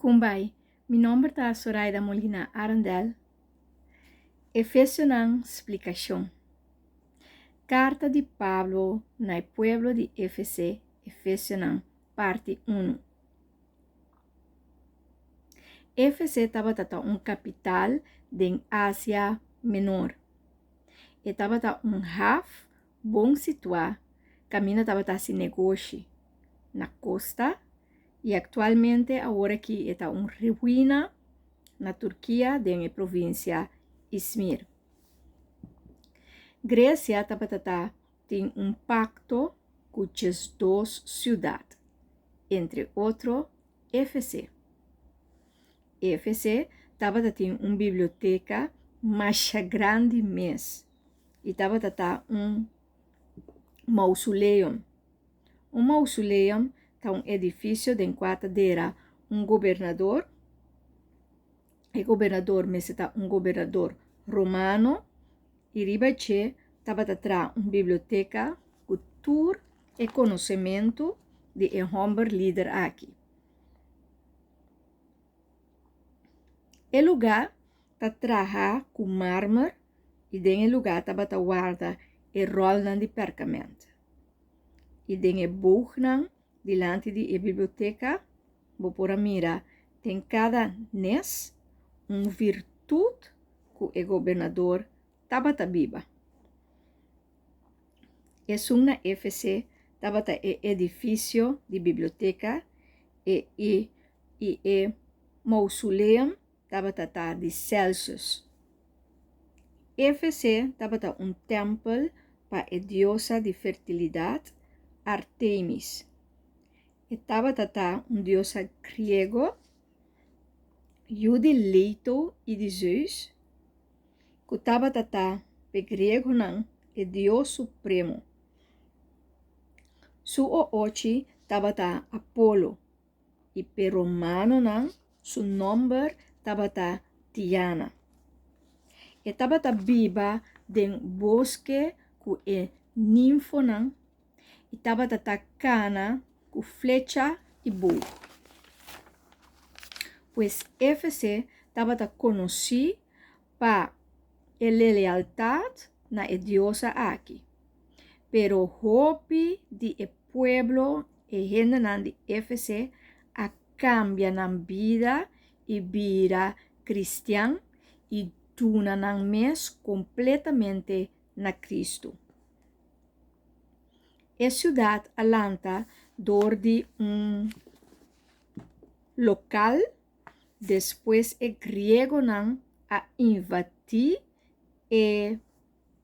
Kumbai, mi nomber ta Soraida Molina Arendel. Efesionan Splikashon Karta di Pablo na e pueblo di Efese Efesionan parti unu Efese tabata ta un kapital den Asia Menor. E tabata un haf bon situá kaminda tabata hasi negoshi na kosta i aktualmente aworakí e ta un ruina na Turkia den e provinsia Izmir. Gresia tabata ta tin un pakto ku 12 siudat, entre otro Efese. Efese tabata tin un biblioteka masha grandi mes i tabata ta un mausoleum. Un mausoleum ta un edifisio den kua ta dera un gobernador. E gobernador mester ta un gobernador romano i riba dje tabata traha un biblioteka ku tur e konosementu di e hòmber lider aki. E lugá ta traha ku marmer i den e lugá tabata warda e ròlnan di pèrkamènt. I den e boognan dilanti di e biblioteka bo por a mira den kada nes un virtut ku e gobernador tabata biba. Esun na Efese tabata e edifisio di biblioteka e i i e mausoleum tabata ta di Celsus. Efese tabata un tèmpel pa e diosa di fertilidat Artemis. E tabata ta un diosa griego, yu di Leto i di Zeus, ku tabata ta p'e griegonan e dios supremo. Su oochi tabata Apolo. I p'e romanonan su nòmber tabata Diana. E tabata biba den boske ku e ninfonan i tabata ta kana ku flecha i boog. Pues Efese tabata konosí pa e lelealtat na e diosa aki. Pero hopi di e pueblo, e hendenan di Efese, a kambia nan bida i bira kristian i duna nan mes kompletamente na Kristu. E siudat a lanta dor di un lokal despues e griegonan a invadí e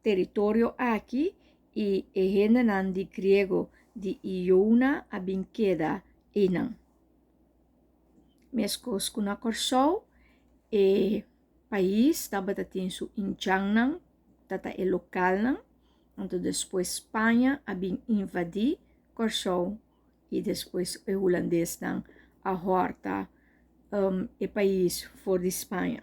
teritorio aki i e hendenan di griego di Iona a bin keda einan. Meskos ku na Kòrsou, e pais tabata tin su indjannan, ta ta e lokalnan, anto despues Spaña a bin invadí Kòrsou i despues e hulandesnan a hòrta e pais for di Spaña.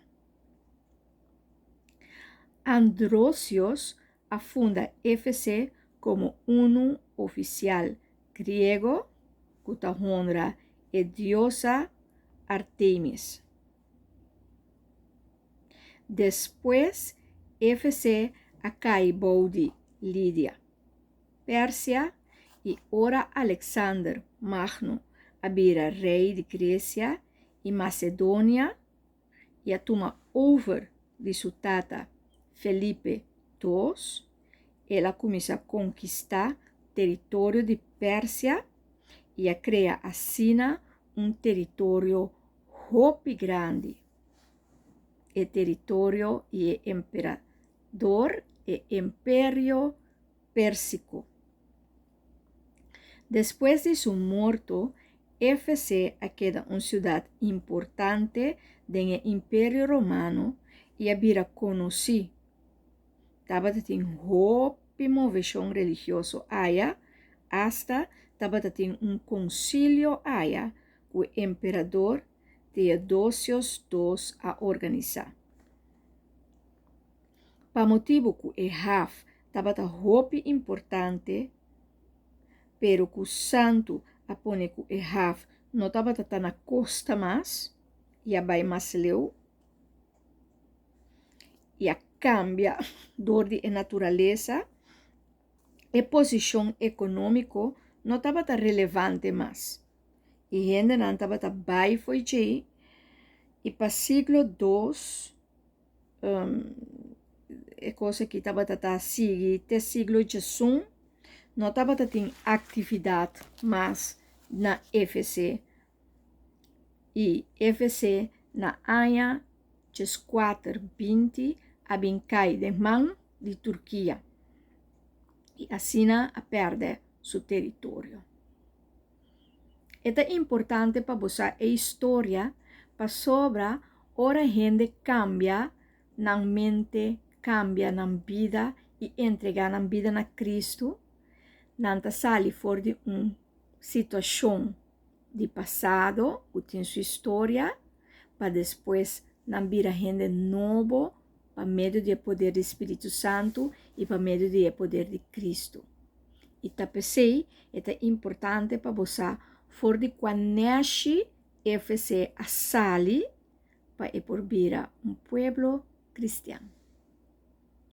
Androsios a funda Efese komo unu ofisial griego ku ta honra e diosa Artemis. Despues Efese a kai bou di Lidia, Persia i ora Alexander Magno a bira rei di Gresia i Masedonia, i a tuma over di su tata Felipe dos, el a kuminsá konkistá teritorio di Persia i a krea asina un teritorio hopi grandi. E teritorio i e emperador, e Imperio Pérsiko. Despues di su morto, Efese a keda un siudat importante den e Imperio Romano i a bira konosí. Tabata tin hopi moveshon religioso aya, asta tabata tin un konsilio aya ku e emperador Theodosius dos a organisá. Pa motibu ku e haf tabata hopi importante, pero ku Santu a pone ku e haf no tabata ta na kosta mas. I a bai mas leu i a kambia dor di e naturalesa, e posishon ekonómiko no tabata relevante mas i hendenan tabata bai fo'i djei i pa siglo dos e kos aki tabata ta sigui te siglo diesun no tabata tin aktividat mas na Efese i Efese na aña dieskuater 20 a bin kai den man di Turkia i asina a pèrdè su teritorio. E ta importante pa bo sa e historia pasobra ora hende kambia nan mente, kambia nan bida i entregá nan bida na Kristu, nan ta sali for di un situashon di pasado ku tin su historia pa despues nan bira hende nobo pa medio di e poder di Spiritu Santu i pa medio di e poder di Kristu. I ta p'esei e ta importante pa bo sa for di kua nèshi FC a sali pa e por bira un pueblo kristian.